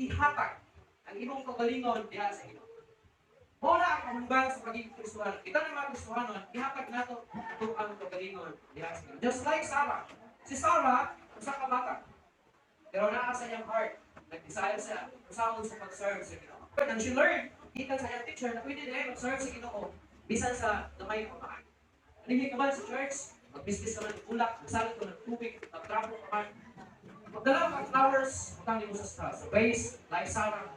Ihatag ang imong kaugalingon diha sa Ginoo. Mao na ang kahulugan sa pagiging Kristohanon. Kita ng mga Kristohanon, ihatag nato ito ang kaugalingon diha sa Ginoo. Just like Sarah. Si Sarah, usa ka bata. Pero naa sa iyang heart, nag-desire siya usahon sa pag-serve sa Ginoo. And she learned, gikan sa iyang teacher, na pwede diay mag-serve sa Ginoo bisan sa gamay nga pamaagi. Manilhi ka man sa church, mag-business ka man ng bulak, magsalig ka ng tubig, magtrapo ka man, magdala ka flowers, butang nimo sa vase, like Sarah.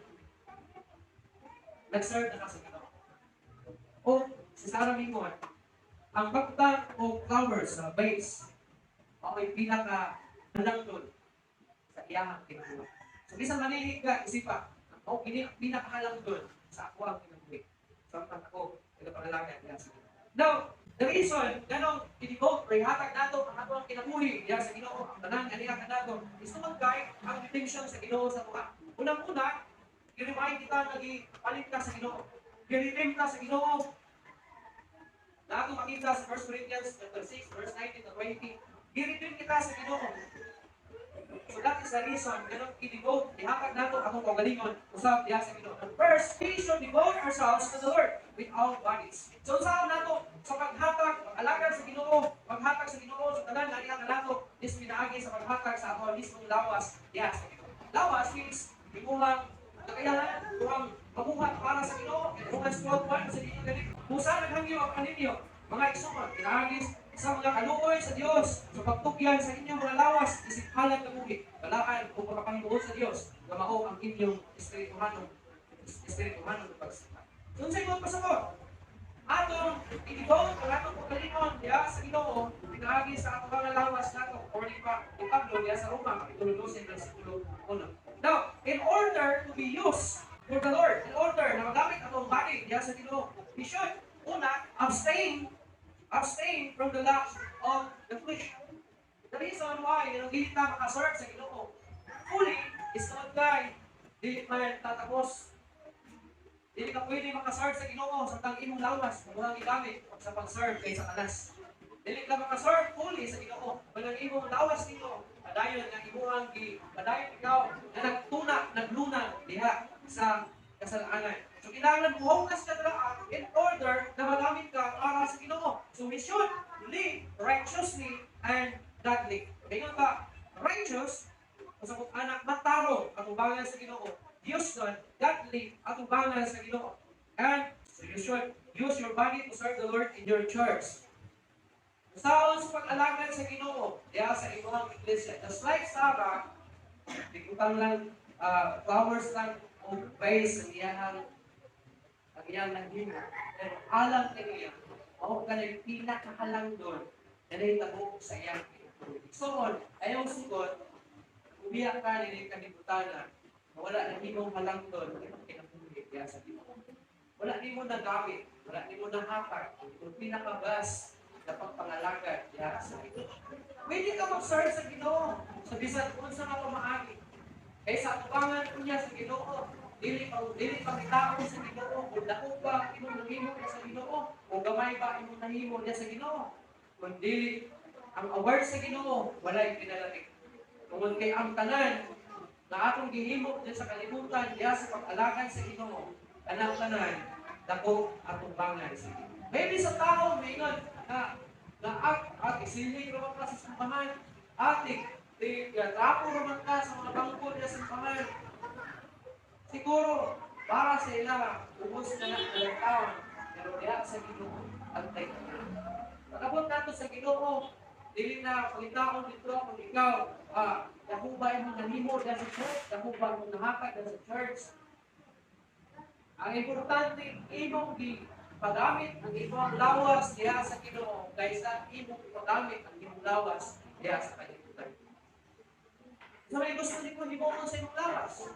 Nag-serve na ka sa Ginoo. O si Sarah mingon, ang pagbutang og flowers sa vase, mao'y pinaka halangdon sa iyahang kinabuhi. So bisan manilhi ka, isipa, mao kini ang pinakahalangdon sa akoang kinabuhi. Samtang ako nagapangalaga diha sa Ginoo. Now, the reason nganong i-devote or ihatag nato ang atoang kinabuhi diha sa Ginoo, ang tanan nga niya kanato, is tungod kay ang redemption sa Ginoo sa atoa. Unang-una, i-remind kita nga gipalit ka sa Ginoo. Gi-redeem ka sa Ginoo. Na ato makita sa 1 Corinthians chapter 6 verse 19 to 20, gi-redeem kita sa Ginoo. So that is the reason nganong i-devote, ihatag nato atong kaugalingon usab diha sa Ginoo. And first, we should devote ourselves to the Lord with our bodies. So unsaon nato sa paghatag, pag-alagad sa Ginoo, paghatag sa Ginoo sa tanan nga niya kanato is pinaagi sa paghatag sa ato mismong lawas diha sa Ginoo. Lawas means imuhang kakayahan, imuhang mabuhat para sa Ginoo, Romans 12:1 sa Ginoo gani. Busa naghangyo ang kaninyo, mga igsoon, pinaagi sa mga kaluoy sa Dios sa pagtugyan sa inyong mga lawas isip halad nga buhi, balaan o pagkapahimuot sa Dios nga mao ang inyong espirituhanon pagsimba. So unsay mo pasabot? Atong i-devote ang atong kaugalingon diha sa Ginoo pinaagi sa atong mga lawas nato, according pa ni Pablo diha sa Roma kapitulo 12 versikulo 1. Now, in order to be used for the Lord, in order na magamit atong body diha sa Ginoo, we should una abstain from the lust of the flesh. The reason why dili ta makaserve sa Ginoo fully is tungod kay dili man tatapos. Dili ka pwede makaserve sa Ginoo samtang imong lawas mo gigamit sa pag-serve kay Satanas. Dili ka makaserve fully sa Ginoo kung ang imong lawas nimo padayon nga imuhang gi padayon ikaw nga nagtuna, nagluna diha sa kasalanan. So kinahanglan muhugas ka dira in order na magamit ka para sa Ginoo. So we should live righteously and godly. Kaya ka righteous, sa kung anak matarong atubangan sa Ginoo. Dios nun, godly atubangan sa Ginoo. And so you should use your body to serve the Lord in your church. Saon sa pag-alagad sa Ginoo diha sa imong iglesia. Just like Sarah, butang lang flowers lang o vase ang iyang naghimo. Pero alang kaniya, mao kanang pinakahalangdon na nahitabo sa iyang kinabuhi. So on, ayaw sugod, umiyak ka nini kalibutana, na wala na himong halangdon ang imong kinabuhi diha sa Ginoo. Wala nimo nagamit, wala nimo nahatag ang pinaka-best na pagpangalagad diha sa Ginoo. Pwede ka mag-serve sa Ginoo sa bisan unsa nga pamaagi. Kay sa atubangan unya sa Ginoo, dili pa mitaon sa Ginoo kung dako ba ang imong nahimo sa Ginoo o gamay ba imong nahimo niya sa Ginoo. Kung dili ang award sa Ginoo, walay pinalapit. Tungod kay ang tanan na atong gihimo diyan sa kalibutan diya sa pag-alagad sa Ginoo, kanang tanan dako atubangan sa Ginoo. Maybe sa tao maingon na na at isiling raman ka sa simbahan, ate, di trapo raman ka sa mga bangko diya sa simbahan. Siguro para sa ila ubos na na ilang taon, pero diha sa Ginoo antay ka. Pag-abot nato sa Ginoo, dili na pangitaon dito kung ikaw dako ba imong nahimo diha sa church, dako ba imong nahatag diha sa church. Ang importante, imong gipagamit ang imong lawas diha sa Ginoo kaysa imong ipagamit ang imong lawas diha sa kalibutan. So may gusto nimo himuon sa imong lawas.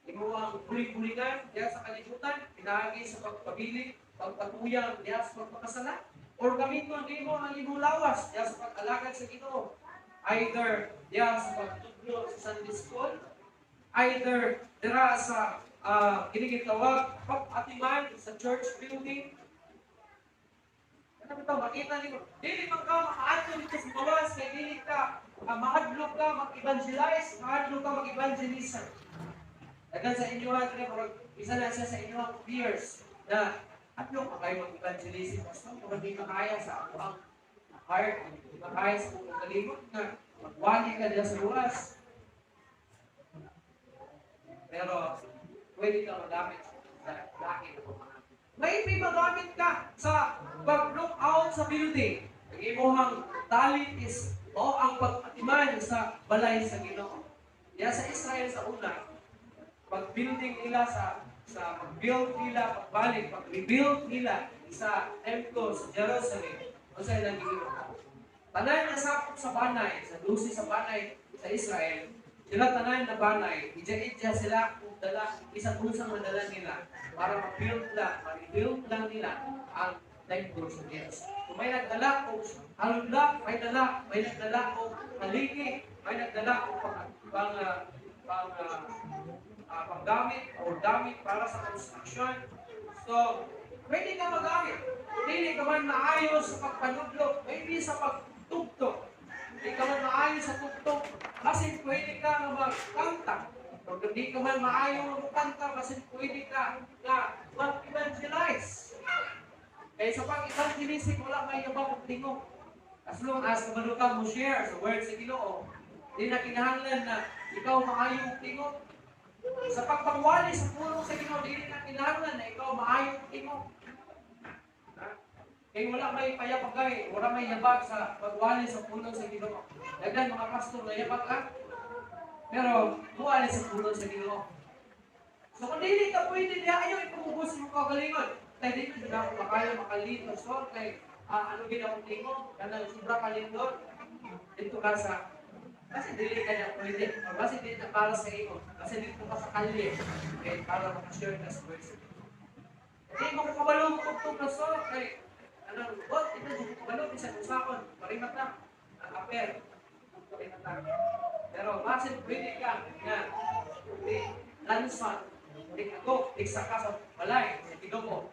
Imo ang bulig-buligan diha sa kalibutan, pinaagi sa pagpabili, pagpatuyang diha sa pagpakasala, or gamiton nimo ang imong lawas diha sa pag-alagad sa Ginoo. Either diha sa pagtudlo sa Sunday school, either dira sa kini gitawag pag-atiman sa church building. Ano bitaw makita nimo? Dili man ka makaadto dito sa gawas kay dili ka mahadlok ka mag-evangelize, mahadlok ka mag-evangelism. Daghan sa inyo ha, kaya murag isa na siya sa inyong fears na adlok pa kayo mag-evangelism, pastor, kung di makaya sa ako ang heart, di makaya sa akong kalimot nga magwali ka diya sa luwas. Pero pwede ka magamit sa lahi ng pamaagi. Maybe magamit ka sa pag-look out sa building. Ang imuhang talent is o ang pag-atiman sa balay sa Ginoo. Diya sa Israel sa una, pag-building nila sa pag-build nila, pagbalik, pag-rebuild nila sa templo sa Jerusalem, unsa ilang gihimo? Tanan nga sakop sa banay, sa 12 sa banay sa Israel, sila tanan na banay, ija-ija sila kung dala, isang unsang madala nila para ma-build lang, ma-rebuild lang nila ang templo sa Diyos. Kung may nagdala og hollow, may nagdala og haligi, may nagdala og pang panggamit o gamit para sa construction. So, pwede ka magamit. Dili ka man maayo sa pagpanudlo, maybe sa pagtugtog. Di ka man maayo sa tugtog, kasi pwede ka nga magkanta. Kung di ka man maayo nga magkanta, kasi pwede ka nga mag-evangelize. Kaya sa pag-evangelism, wala may yabag og tingog. As long as kabalo ka mo share sa word sa Ginoo, di na kinahanglan na ikaw maayo og tingog. Sa pagpangwali sa pulong sa Ginoo, dili na kinahanglan na ikaw maayo og tingog. Ha? Kay wala may payapagay, wala may yabag sa pagwali sa pulong sa Ginoo. Daghan mga pastor na yabag ah. Pero muwali sa pulong sa Ginoo. So kung dili ka pwede diha, ayaw ipamubos mo kagalingon. Kay dili jud ako makaya maka-lead, pastor, kay ano gid akong tingog, kanang sobra kalindot. Dito ka sa kasi dili ka na pwede, or kasi dili na para sa imo, kasi dito ka sa kalye, kay para makashare ka sa word sa Ginoo. Hindi mo ko kabalo mo tugtog, pastor, kay ano, what, ito di ko kabalo, bisan usakon, parimat na, ang aper, parimat na. Pero basin pwede ka nga, di, lansan, di ako, di saka sa balay, sa Ginoo,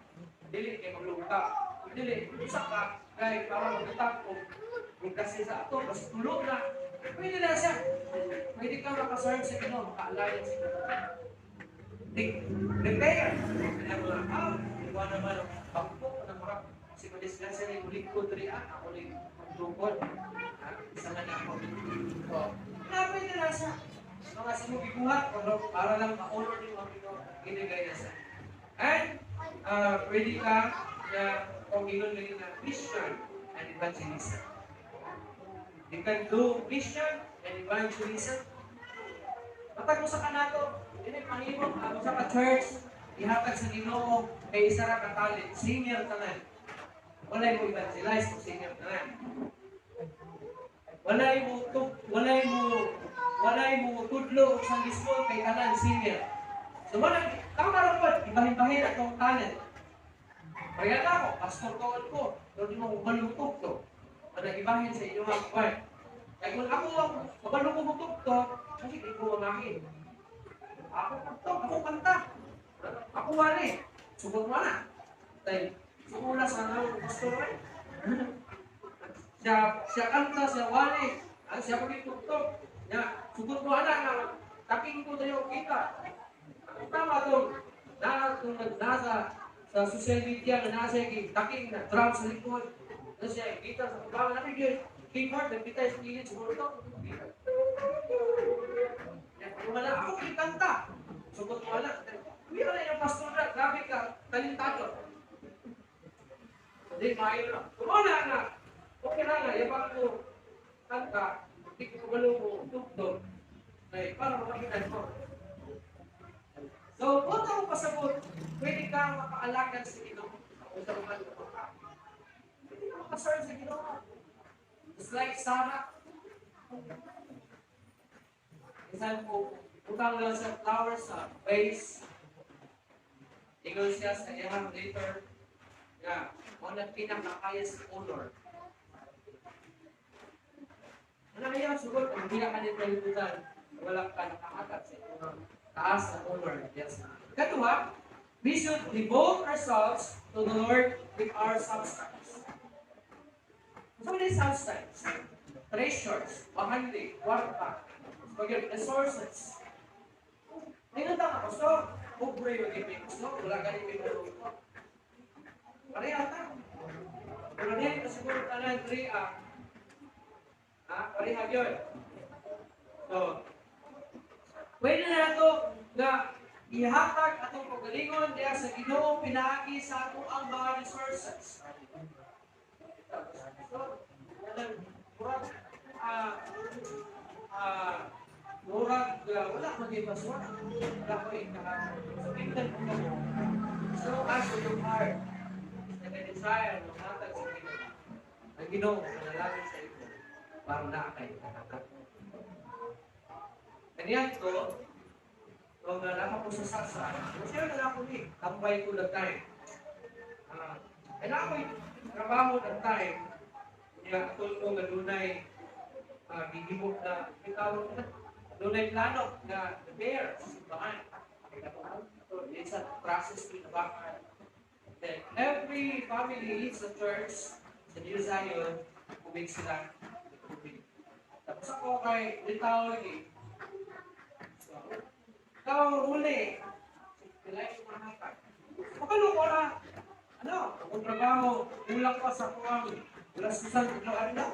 dili kay magluto ka. Dili, usa ka, kay para magtatap o kung kasi sa ato, basta tulog na, pwede na siya. Pwede ka makaserve sa Ginoo, maka-alliance sa Ginoo. Di, repair. Kaya mga, iwa naman ang bangko, na murag, si madisgrasya na yung likod diri ah, ako ni magdukod. Ha? Isa man ako. So, na pwede na siya. Mga sinugibuhat, para lang ma-honor din ang Ginoo, ginagay na siya. And, pwede ka na kung ingon ganyan na mission and evangelism. You can do mission and evangelism. Matag usa ka nato, dili mahimo ang usa ka church ihatag sa Ginoo kay isa ra ka talent, singer tanan. Walay mo evangelize kung singer tanan. Walay mo tudlo og Sunday school kay tanan singer. So mo na tama ra pod ibahin-bahin atong talent. Kaya na ako, pastor tuod ko, pero di mo kabalo to. Mana ibahin sa inyo mga kuwan. Kaya kung ako ang kabalo ko mo to, kasi di ko mamahin. Ako kanto, ako kanta. Ako wali. Sugot mo na. Dahil sumula sa nga pastor eh. Siya kanta, siya wali. Ang siya pagitugtog. Ya, sugot mo ana nga taking ko tayo kita. Ang tama tong na kung nasa sa social media nga nasa yung taking na drum sa likod. Na siya guitar sa kubangan natin yun. Keyboard, nagpitay sa gilid siguro to. Ya, kung wala ako kanta. Sugot mo wala. Kuya na yung pastor na, grabe ka, talentado. Hindi, maayo na. Kung wala na, okay na nga, yabang ko, kanta, hindi ko kabalo mo, tugtog, ay, para makahinan mo. So, kung ako pasabot, pwede ka makaalagad sa Ginoo. Kung sa mga ka. Pwede ka makaserve sa Ginoo. Just like Sarah. Minsan po, utang lang sa flowers sa vase. Ingon siya sa iyang later nga, mo na pinaka-highest honor. Ano kaya sugod kung hindi ka nito libutan, wala ka nakahatag sa iyong taas na honor. Yes. Kaduha, we should devote ourselves to the Lord with our substance. So many substance? Treasures, bahandi, kwarta, resources. Ngayon ta ka, pastor, pobre yung gipin, pastor, wala ka rin may. Pareha ta. Pero dili ka siguro tanan diri ah. Ha? Pareha gyud. So, pwede na nato nga ihatag atong kaugalingon diha sa Ginoo pinaagi sa ato ang mga resources. So, kanang murag murag wala man gyud, pastor. Wala ko ikahatag. So, tingnan ko mo. So, as your heart nag-desire ng hatag sa Ginoo. Ang Ginoo manalangin sa imo para naa kay kahatag. Kaniya to, kung nalaka ko sa sasa, siya na ako ni, tambay ko that time. Kailangan ko trabaho that time, niya atol ko nga dunay gihimo na, bitawag na, dunay plano na repair sa simbahan. So, it's a process to nabakan. Then, every family sa church, sa New Zion, kubig sila. Kubig. Tapos ako kay litaw lagi. So, ikaw, huli. Sila yung mahatag. Makalo ko na, ano, akong trabaho, kulang pa sa kuwang, gastusan ko ano.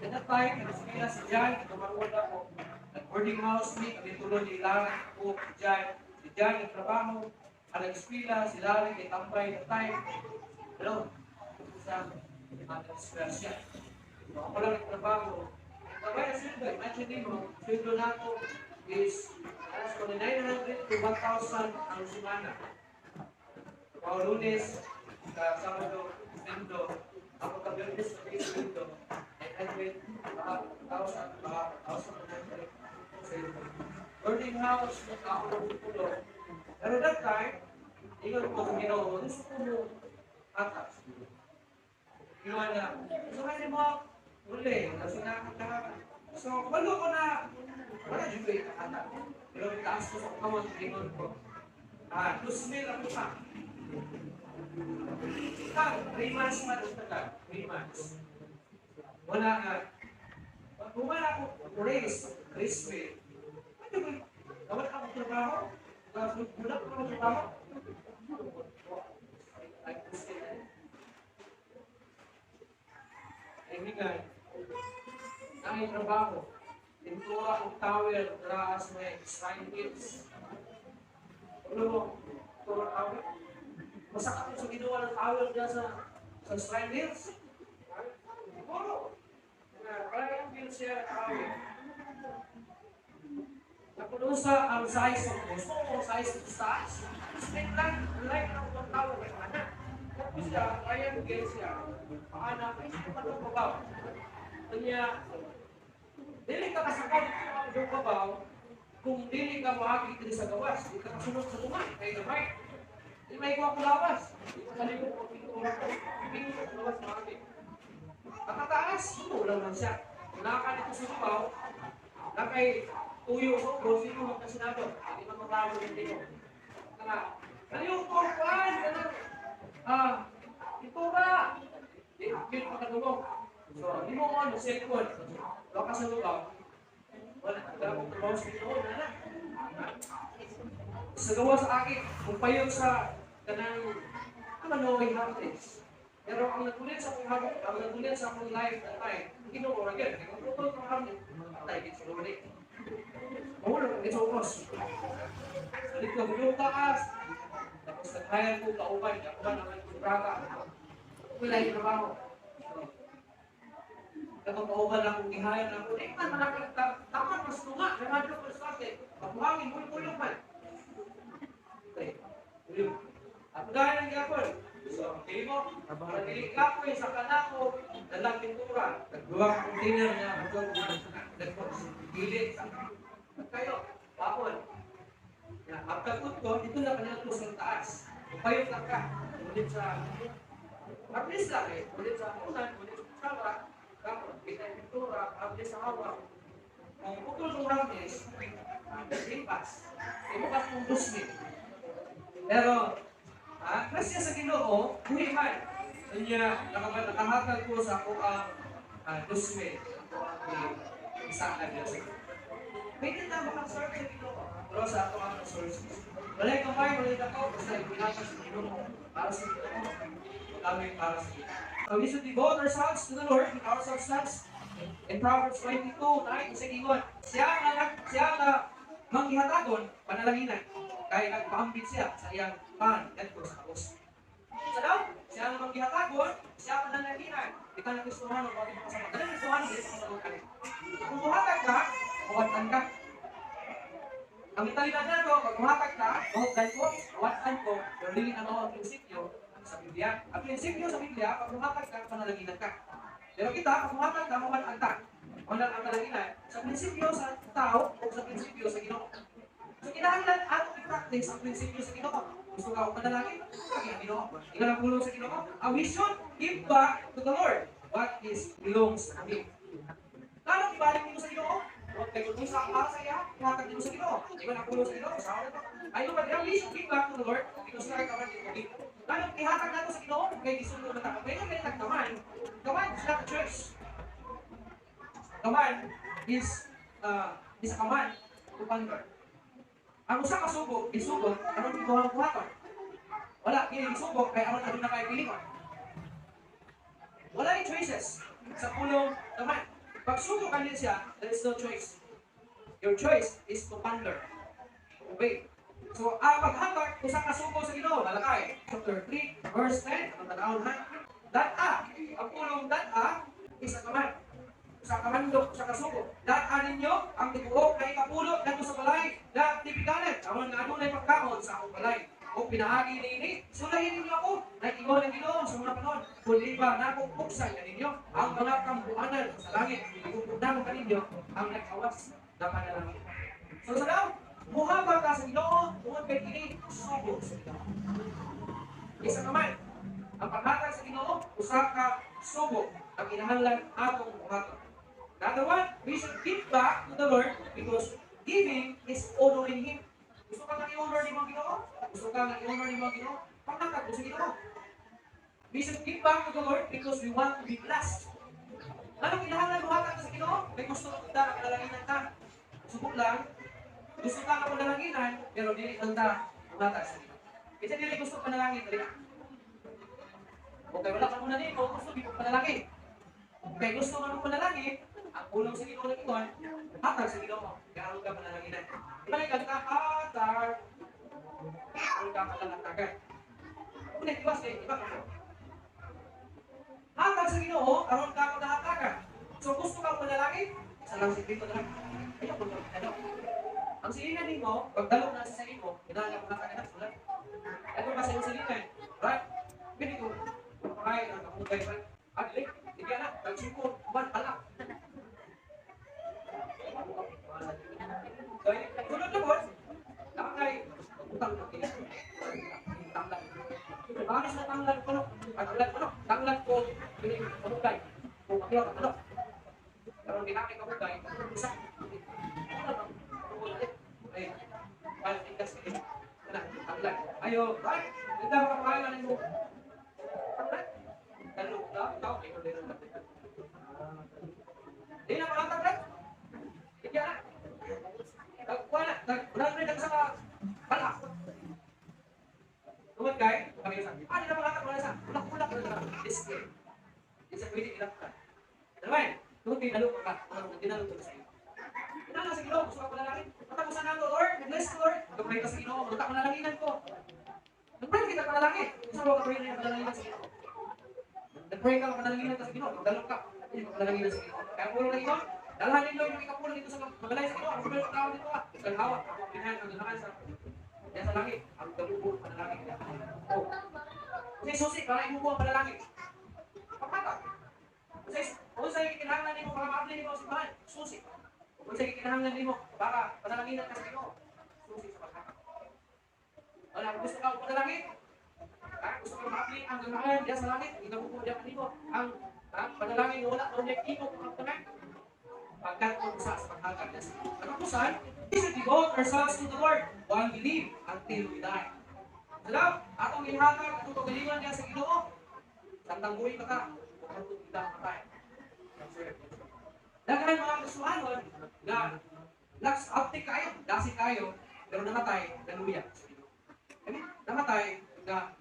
At that time, nag-eskwela si Jan, tumaruan ako. Nag-boarding house mi, kami tulad ni Larry ko, si Jan. Si Jan, nagtrabaho, ang nag-eskwela, si Larry, kay tambay that time. Ano, sa nag-eskwela siya. So, ako lang nagtrabaho. Tambay na sweldo, imagine mo, sweldo na ako is alas ko 900 to 1,000 ang semana. Trabaho Lunes, ka Sabado, Linggo, ako ka Biyernes, ka sweldo, 900, baka 1,000, baka 1,100. Sweldo. Boarding house, ako nagtutulong. Pero that time, ingon ko sa Ginoo, gusto ko mo atas. Ginoo na, so kasi mo, uli, kasi nakakatawa. So, walo ko na, wala dyan ko ikakata. Pero taas ko sa kamot, ingon ko. 2,000 ako pa. 3 months man ang tagal. 3 months. Wala nga. Pag humana ako, raise, raise me. Ano ba? Dapat ako trabaho. Wala ko ng trabaho. Ay, gusto na. Kaibigan, ang trabaho, pintura og tower, taas may Shrine Hills. Ano mo, pintura tower? Masakit sa ginawa ng tower dyan sa Shrine Hills. Puro. Kaya yung siya tower. Napuno sa ang size ng gusto ko, size ng taas. Straight lang, like ng itong tower kay anak. Tapos siya, kaya mo siya. Paana, ay siya pa itong babaw. Kanya, dili ka kasakot ang iyong babaw kung dili ka maagi diri sa gawas, di ka kasunod sa tunga, kay gamay. Di may kuha ko lawas. Di ka kalimot ko pintura ko. Pintura ko lawas maagi. Ang kataas, lang siya. Kung naka dito sa babaw, nakay tuyo sa ubos, sino magkasinabot? Hindi man mabago yung tino. Kaya, ano yung turkuan? Kanang, pintura! Di, yun makadungog. So, di mo ano, cellphone. Baka sa babaw, wala, wala akong trabaho sa Ginoo, na. Sa gawa sa akin, kung payon sa kanang ano, harvest. Pero ang nagulit sa akong habang, ang nagulit sa akong life that time, Ginoo ra gyud. Kay kung putol kang harvest, patay gid sa luli. Mahulog ang sa ubos. So dito gulong taas. Tapos nag-hire ko kauban, kauban ang kontrata. Wala yung trabaho. Katong kauban lang kung i-hire na ako, di man manakita, tama mas tunga, radyo ko sa akin. Pagbuhangin, mulong man. Okay. Ulong. At dahil ang gyapon. So, dili mo, para dili kapoy sa kanako, dalang pintura, nagduwa container na bukod nagpagilid. Kayo, bakol. Ya, after ko, dito na kanya to sa taas. Upayot lang ka. Ulit sa at least lang eh. Ulit sa unan, ulit sa sala, tapos kita yung pintura, at sa hawa. Kung putol kong harness, limpas. Ibukas kong dusmin. Pero, grasya sa Ginoo, buhi man. Kanya, nakahatag ko sa ako ang dusmin. Ako ang isa na Diyos. Pwede na makaserve sa Ginoo. Pero sa ato ang resources. Walay kamay, walay dako, basta ipinata sa Ginoo para sa Ginoo. Kami para sa Ginoo. So we should devote ourselves to the Lord with our substance. In Proverbs 22:9, sa ingon, siya nga manggihatagon, panalanginan, kay nagpaambit siya sa iyang pan ngadto sa kabos. Sa daw, siya nga manggihatagon, siya panalanginan. Kita na Kristohano, bakit makasama? Kanang Kristohano, dili sa kasabot kani. Kung muhatag ka, muwatan ka. Ang mentalidad nato, pag muhatag ka, mahugdan ko, mawatan ko, pero dili na mao ang prinsipyo sa Biblia. Ang prinsipyo sa Biblia, pag muhatag ka, panalanginan ka. Pero kita, pag muhatag ka, mawatan ka. Wala ang panalanginan sa prinsipyo sa tao o sa prinsipyo sa Ginoo. So kinahanglan ato i-practice ang prinsipyo sa Ginoo. Gusto ka og panalangin? Lagi ang Ginoo. Ikaw ang pulong sa Ginoo. We should give back to the Lord what is belongs to Him. Anong ibalik nimo sa Ginoo? Huwag kayo kung sa para sa iya, ihatag nimo sa Ginoo. Ikaw ang pulong sa Ginoo, sa to. Ay no, but we should give back to the Lord because we are commanded to give. Anong ihatag nato sa Ginoo? Kay gisugo na ta. Kay nga command, command is not a choice. Command is a command to ponder. Ang usa ka sugo, isugot aron imo ang buhaton. Wala kini gisugo kay aron aduna kay pilingon. Wala ni choices sa pulong command. Pag sugo ka niya siya, there is no choice. Your choice is to ponder, to obey. So, ang paghatag, usa ka sugo sa Ginoo, Malakay, chapter 3, verse 10, ang tanawon ha. Dan-a, ang pulong dan-a is a command. Sa kamando, sa kasugo. Dan-a ninyo ang tibuok na ikapulo ngadto sa balay na tipikanan. Aron nga adunay pagkaon sa akong balay. O pinaagi niini, sulayin ninyo ako, nag-ingon ang Ginoo sa mga panahon. Kung di ba nakong buksan ninyo ang mga kambuanan sa langit, ipupugdan ko kaninyo ang nagkawas na panalangin. So sa daw, muhabag ka sa Ginoo tungod kay kini sugo sa Ginoo. Isa naman, ang paghatag sa Ginoo, usa ka sugo ang kinahanglan atong buhaton. Another one, we should give back to the Lord because giving is honoring Him. Gusto ka nga i-honor ni mga Ginoo? Gusto ka nga i-honor ni mga Ginoo? Panghatag mo sa Ginoo. We should give back to the Lord because we want to be blessed. Anong kinahanglan mo hatag sa Ginoo? May gusto ka ta kanalanginan ka. Subok lang, gusto ka nga panalanginan, pero dili lang ta muhatag sa Ginoo. Kasi dili gusto panalangin, dali na. Okay, wala ka muna nimo, gusto di mo panalangin. Okay, gusto mo ng panalangin, ang pulong sa Ginoo ng ingon, hatag sa Ginoo, kaya aron ka panalanginan. Di ba ka hatag, aron ka katalatagan. Ngunit, iba sa iba ka. Hatag sa Ginoo, aron ka makahatagan. So gusto ka panalangin, isa lang sikreto na lang. Ayaw ko ano. Ang silingan nimo, pagdalok na sa imo, kinahanglan mo ka na sulat. Ano ba sa iyong silingan? Right? Pili ko, pakain ang kamugay ba? Ah, dili, di na, nagsuko, man, pala. So, sunod na po, nakakay, utang na kaya. Tanglan. Bakit sa tanglan ko, no? At tanglan ko, no? Tanglan ko, pili, kamugay. Kung akla ka, ano? Pero ginamit kamugay, isa. Ay, parang ikas kayo. Ano, tanglan. Ayo, right? Hindi ka makakain mo. Tanglan. Talok na, ikaw, ikaw din ang Di na makatag lang. Hindi na. Nagkuha na. Nag-100 ang sa bala. Tungod kay, kami sa, ah, di na makatag wala sa, ulak-ulak na lang. Display. Di sa pwede ilak ka. Ano? Tungod kay nalukot ka, ano, dinalukot ka sa iyo. Kinahanglan sa Ginoo, gusto ka panalangin. Matapusan na Lord, bless the Lord. Mag-pray ka sa Ginoo, magta panalanginan ko. Nag-pray kita panalangin. Gusto mo ka pray na panalanginan sa Ginoo. Nag-pray ka panalanginan ka sa Ginoo, magdalok ka. Hindi ka panalanginan sa Ginoo. Kaya pulong na Ginoo, dalhan ninyo yung ikapulong dito sa mabalay sa Ginoo. Ang mga tao dito ah. Sa hawak, ako pinahan ang dalahan sa diyan sa langit, ang gabubo panalangin. Oh. Kasi susi para ibubo ang panalangin. Paghatag. Kasi kung sa kinahanglan nimo para maabli nimo ang simbahan, susi. Kung sa kinahanglan nimo para panalanginan ka sa Ginoo, susi sa paghatag. Wala, kung gusto ka og panalangin, ha? Gusto ka maabli ang ganahan diyan sa langit, igabubo diyan kanimo ang ha? Panalangin nga wala karon imo kung tanan. Pagkat sa paghatag niya sa katapusan, we should devote ourselves to the Lord while we live until we die. Alam, atong ihatag, atong kagalingan niya sa Ginoo. Samtang buhi pa ka, hangtod kita matay. Daghan mga Kristohanon na lax uptick kayo, dasi kayo, Pero namatay, naluya sa Ginoo. I mean, namatay na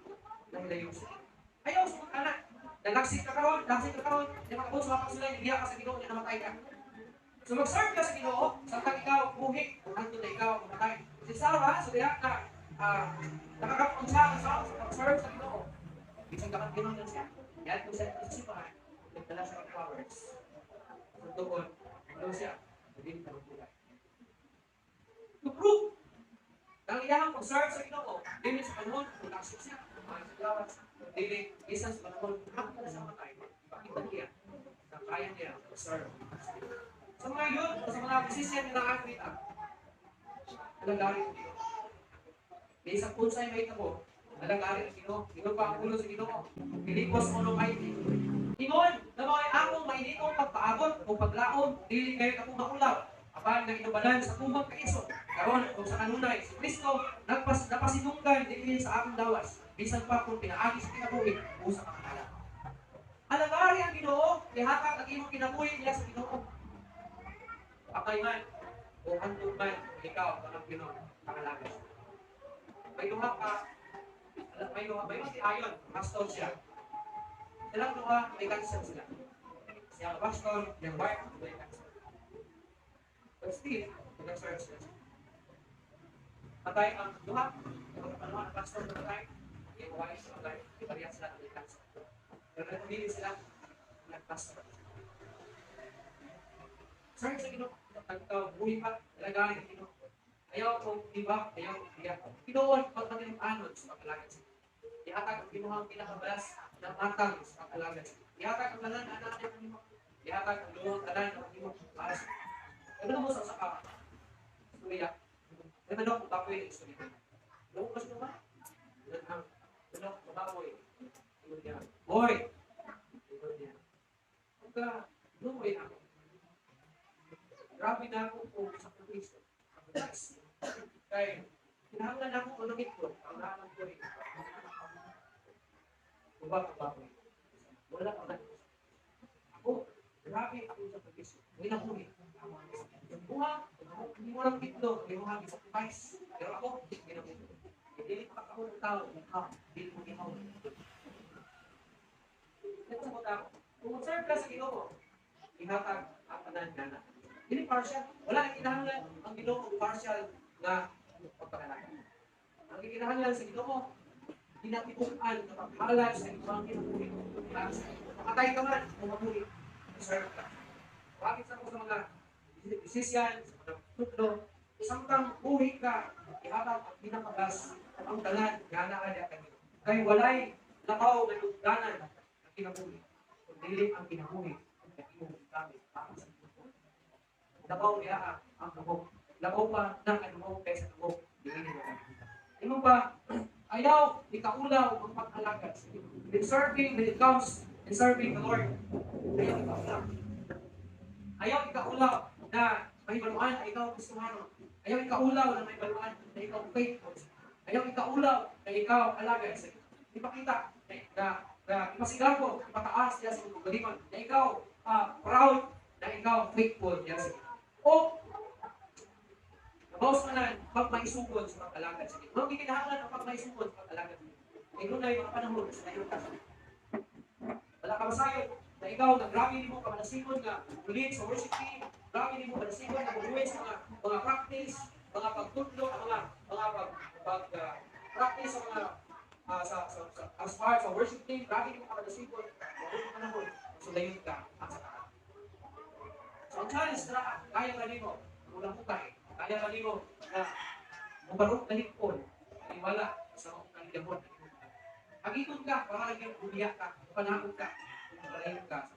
nahilayo sa Ginoo. Ayaw sa mga anak. Nalaksik ka karon, laksik ka karon, di makabot sa mapagsulay, biya ka sa Ginoo, niya namatay ka. So mag-serve ka sa Ginoo, samtang ikaw buhi, kung hangtod na ikaw mamatay. Si Sarah, sa diha na nakakapon siya sa pag-serve sa Ginoo. Bisan ka Ginoo na siya. Yan kung sa isipan, nagdala siya ng flowers. So doon, doon siya, hindi na mabuhay. To prove na ang iyang pag-serve sa Ginoo, dili sa panahon, kung laksik siya, mga sa gawas, dili, bisan sa panahon, hangtod na siya mamatay, ipakita niya na kaya niya mag-serve sa Ginoo. Sa mga yun, sa mga musician na nakakita, alagari ang Ginoo. May isang unsay may tabo, alagari ang Ginoo. Ginoo pa ang ulo sa Ginoo. Pilipos 1:19. Ingon, na mga akong mainitong pagpaabot o paglaom, dili kayo akong maulaw. Apan nga inubanan sa kumang kaisog. Karon kung sa kanunay, si Kristo napasinunggan dinhi sa akong lawas, bisan pa kung pinaagi sa kinabuhi o sa kamatayan. Alagari ang Ginoo, ihatag ang imong kinabuhi niya sa Ginoo. Apay man, o hantog man, ikaw ang Ginoo, pangalagas. May duha ka, may duha, may si Ayon, pastor siya. Silang duha, may cancer sila. Siya ang pastor, yung wife, may cancer. But still, nag-serve sila. Patay ang duha, yung kapanuhan ang pastor na patay, yung wife, patay, iparehas sila ng may cancer. Pero nagpili sila, nag-pastor. Serve sa Ginoo, nagkabuhi pa, talaga ang Ginoo. Ayaw kong iba, ayaw kong iya. Tinuod, pagpatinuanon sa pag-alagad sa Ginoo. Ihatag ang Ginoo ang pinakabalas ng matang sa pag-alagad sa Ginoo. Ihatag ang tanan na anak nimo. Ihatag ang luwang tanan ng Ginoo para sa Ano mo sa ka istorya? May manok baboy ang istorya. Manok ba siya ba? Ang manok baboy. Ingon niya, "Boy!" Ingon niya, "Pagka lumoy ako. Grabe na ako kung sakripisyo. Kay, kinahanglan ako kung ko, ang naman ko eh. Uba ko baboy. Wala pa man. Ako, grabe ako sa sakripisyo. Ginabuhi. Buha, hindi mo lang itlog, hindi mo hagi sacrifice. Pero ako, ginabuhi. Hindi pa ako ng tao, ha, hindi mo ihaw. Ito sa mga ako, kung serve ka sa Ginoo, ihatag ang tanan nga. Dili partial. Wala nang kinahanglan ang Ginoo partial nga pagpakalaga. Ang kinahanglan sa Ginoo, kinatibuk-an na paghalad sa imong kinabuhi. Para sa Makatay ka man o mabuhi, serve ka. Bakit sa ko sa mga musician, sa mga tutlo, samtang buhi ka, ihatag ang pinakagas, ang tanan, nga naa diya kanimo. Kay walay labaw nga lugdanan ang kinabuhi. Kung dili ang kinabuhi, ang imong gamit para sa Ginoo. Labaw niya ang dugo. Labaw pa ng ang dugo kaysa dugo. Dili nila nakita. Imo ba, ayaw, ikaulaw ang pag-alagad sa Ginoo. In serving, when it comes in serving the Lord, ayaw ikaulaw. Ayaw ikaulaw na mahibaluan na ikaw Kristiyano. Ayaw ikaulaw na mahibaluan na ikaw faithful. Ayaw ikaulaw na ikaw alagad sa Ginoo. Ipakita na ipasigapo, ipataas niya sa iyong galingon, na ikaw proud, na ikaw faithful niya sa Ginoo. O, nabawas man pagmaisugod sa pag-alagad sa Ginoo. Ang gikinahanglan ang pagmaisugod sa pag-alagad sa Ginoo. Ikaw na yung mga panahon sa ngayon ka. Wala ka masayod na ikaw na grabe nimo ka manasikon nga lead sa worship team, grabe nimo manasikon nga buhay sa mga practice, mga pagtudlo, mga pag pag practice sa mga sa as far sa worship team, grabe nimo ka manasikon, wala panahon, sulayon ka sa taas. So ang challenge na kaya ka nimo, walang hukay, kaya ka nimo na mubarok na lipon, wala sa mga kalidahon. Agiton ka, para lagi umiyak ka, panahon ka, palayo ka.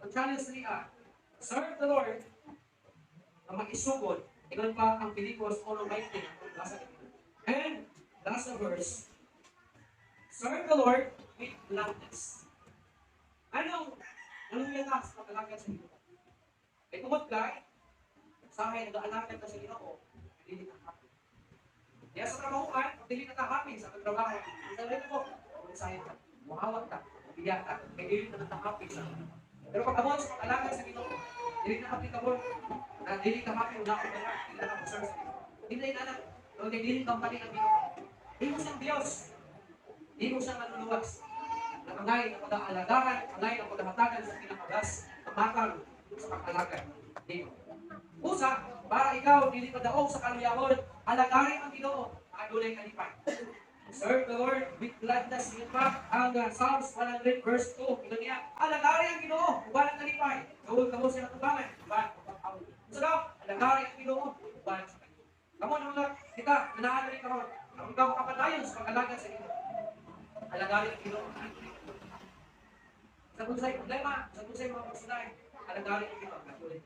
Ang challenge niya, serve the Lord, ang maisugod, ingon pa ang Pilipos 1:19, nasa. And last verse, serve the Lord with gladness. Anong yan ka sa pag-alagad sa Ginoo? Kay tungod kay, sahay nag-aalagad ka sa Ginoo, dili ka happy. Kaya sa trabahuan, dili ka happy sa pagtrabaho, sa ko, mensahe ka, muhawak ka, biya ka, kay dili na ka happy sa. Pero pag amon sa pag-alagad sa Ginoo, dili na applicable, na dili ka happy, una ka na, dili na ka serve sa Ginoo. Dili na anak. Kung dili kampani ang Ginoo. Imo siyang Dios. Imo siyang manluluwas. Nakangay ang pag-aalagaran, angay ang paghahatagan sa pinakabas, pamatang sa pag-alagad. Dito. Usa, para ikaw dili madaog sa kaluyahon, alagarin ang Ginoo, adunay kalipay. Serve the Lord with gladness. Yun pa ang Psalms 100 verse 2. Ito niya, alagarin ang Ginoo, uban ang kalipay. Duol kamo sa atubangan, uban ang pag-awit. So daw, alagarin ang Ginoo, uban sa kalipay. Kamo na kita, nanahan rin karon. Kung ikaw makapadayon sa pag-alagad sa Ginoo, alagarin ang Ginoo. Sa kung sa'y problema, sa kung sa'y mga pagsulay, alagarin ang Ginoo. Katuloy.